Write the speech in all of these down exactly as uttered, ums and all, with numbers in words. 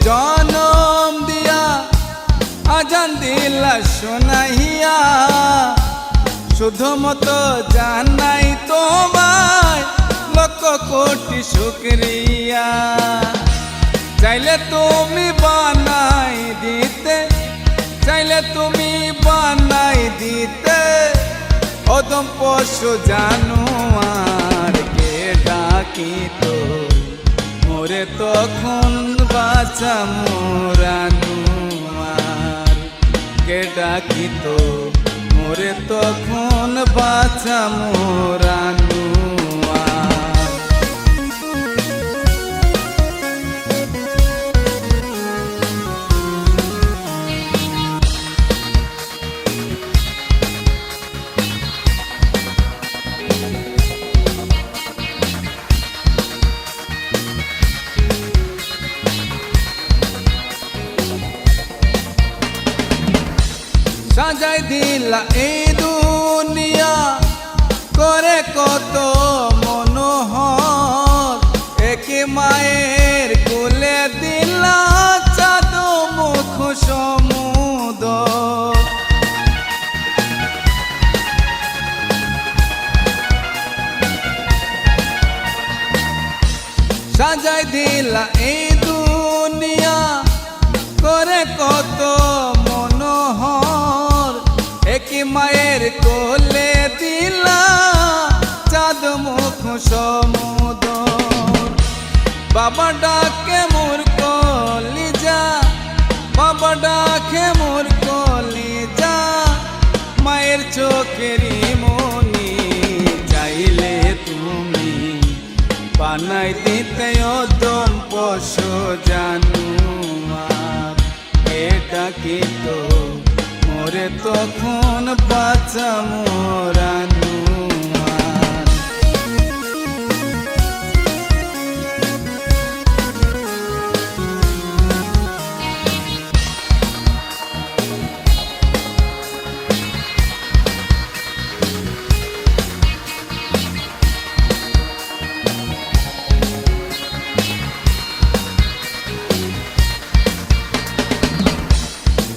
জনম দিয়া আজান দিলা শুনাইয়া, শুধু মতো জানাই তোমায় লক্ষ কোটি শুকরিয়া। চাইলে তুমি বানাই দিতে, চাইলে তুমি বানাই দিতে অদম পশু জানোয়ার। কে ডাকিত মোরে তখন বাঁচা মোর আনোয়ার? কে ডাকিত মোরে তখন বাঁচা মোর আনোয়ার? সাজাই দিলা এই দুনিয়া করে কত মনোহর, একে মায়ের কোলে দিলা চাঁদ মুখ সমুদর। সাজাই দিলা এই দুনিয়া করে কত মনোহর, একই মায়ের কোলে দিলা চাঁদ মুখ সমুদর। বাবা ডাকে মোর কলিজা, বাবা ডাকে মোর কলিজা, মায়ের চোখের মনি। চাইলে তুমি বানাই দিতে অদম পশু জানোয়ার। কে ডাকিত মোরে তখন বাঁচা মোর আনোয়ার?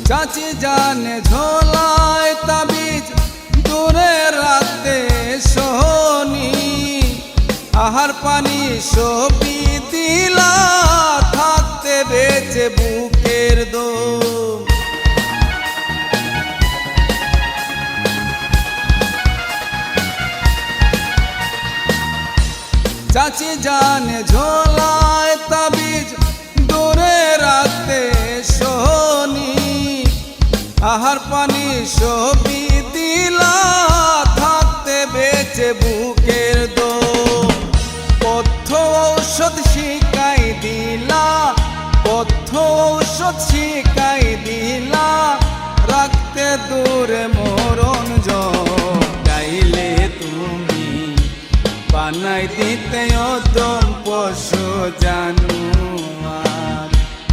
চাচি জানে ঝোলায় তাবিজ, দূরে রাখতে শনি। আহার পানি সবই দিলা, থাকতে বেঁচে বুকের দম। চাচি জানে ঝোলায় তাবিজ, দূরে রাখতে শনি। আহার পানি সবই দিলা, থাকতে বেঁচে বুকের দম। পথ্য ঔষধ শিখাই দিলা, পথ্য ঔষধ শিখাই দিলা, রাখতে দূরে মরণ জম। চাইলে তুমি বানাই দিতে অদম পশু জানোয়ার।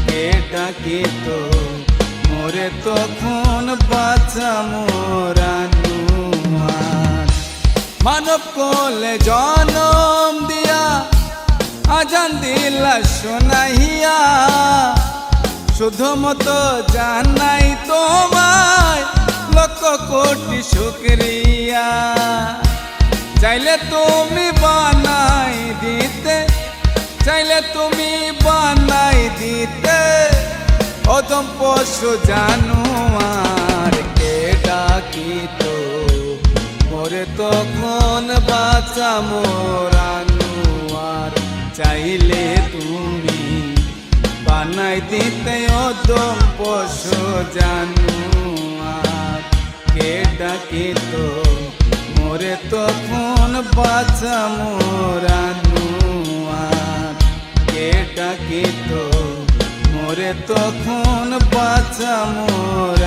কে ডাকিত মোরে তখন বাঁচা মোর আনোয়ার? মানব কোলে জনম দিয়া আজান দিলা শুনাইয়া, শুধু মতো জানাই তোমায় লক্ষ কোটি শুকরিয়া। চাইলে তুমি বানাই দিতে, চাইলে তুমি বানাই দিতে অদম পশু জানোয়ার। কে ডাকিত মোরে তখন বাঁচা মোর আনোয়ার? চাইলে তুমি বানাই দিতে অদম পশু জানোয়ার। কে ডাকিত মোরে তখন বাঁচা মোর আনোয়ার? কে ডাকিত মোরে তখন বাঁচা মোর